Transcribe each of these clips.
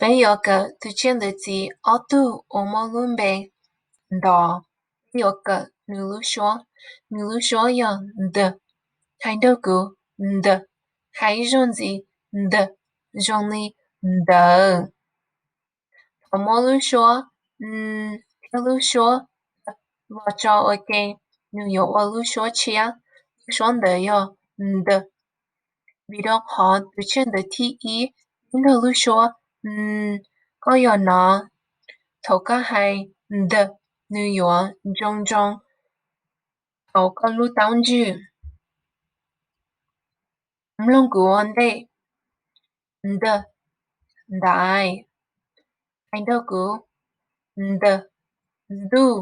Peb yuav kawm tus tsiaj ntawv txiv ob tug uas muaj lub npe Ntos. Peb yuav kawm nws lub suab. Nws lub suab yog ntawm. Hais nrog kuv, ntawm. Hais ib zaug ntxiv, ntawm. Zoo li ntawd. Thaum muaj lub suab n thiab lub suab los tso ua ke, nws yuav ua lub suab tshiab. Lub suab ntawd yog ntawm. Vim rau qhov tus tsiaj ntawv thib ib nrog lub suab n, koj yog no. Thaum koj hais ntawm, nws yuav ntoo ntoo hauv koj lub taub ntswg. Mloog kuv ua ntej. Ntawm, ntaiv. Hais nrog kuv, ntawm, ntuj.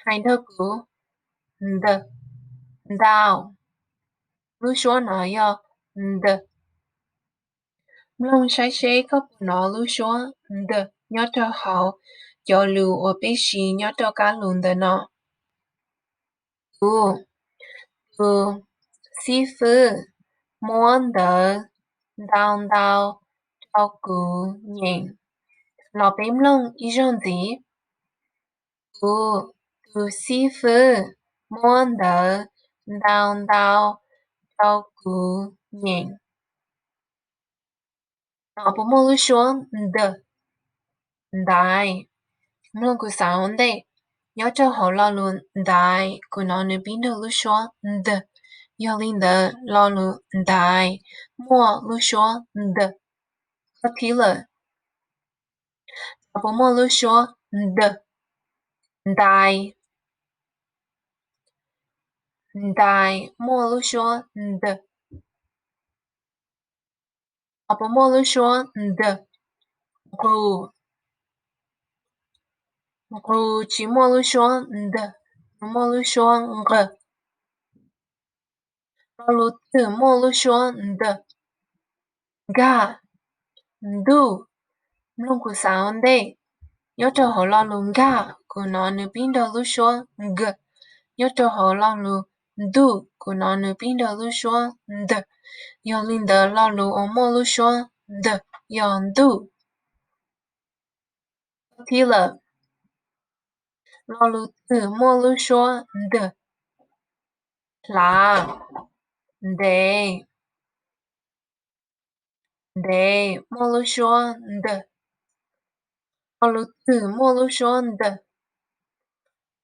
Hais nrog kuv, ntawm, ntau. Lub suab no yog ntawm. Mloog saib seb koj puas hnov lub suab ntawm nyob rau hauv cov lus uas peb siv nyob rau kab lus ntawm no. Tus, tus xib fwb muab ntawv ntau ntau rau kuv nyeem. Los peb mloog ib zaug ntxiv. Tus, tus xib fwb muab ntawv ntau ntau rau kuv nyeem. No puas muaj lub suab ntawm? Ntaiv. Mloog kuv xav ua ntej. Nyob rau hauv lo lus ntaiv, kuv hnov nws pib nrog lub suab ntawm. Yog li ntawd lo lus ntaiv muaj lub suab ntawm. Koj thib lawm. No puas muaj lub suab ntawm? Ntais. Ntais muaj lub suab ntawm. No puas muaj lub suab ntawm? Nqus. Nqus tsis muaj lub suab ntawm, nws muaj lub suab nqawm. Lo lus twg muaj lub suab ntawm? Nkag, ntuj. Mloog kuv xav ua ntej. Nyob rau hauv lo lus nkag, kuv hnov nws pib nrog lub suab nkawm. Nyob rau hauv lo lus ntuj, kuv hnov nws pib nrog lub suab ntawm. Yog li ntawd lo lus uas muaj lub suab ntawm yog ntuj. Thib lawm. Lo lus twg muaj lub suab ntawm? Hlav, ntev. Ntev muaj lub suab ntawm. Lo lus twg muaj lub suab ntawm?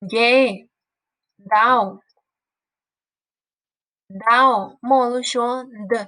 Nceb, ntau. Ntau muaj lub suab ntawm.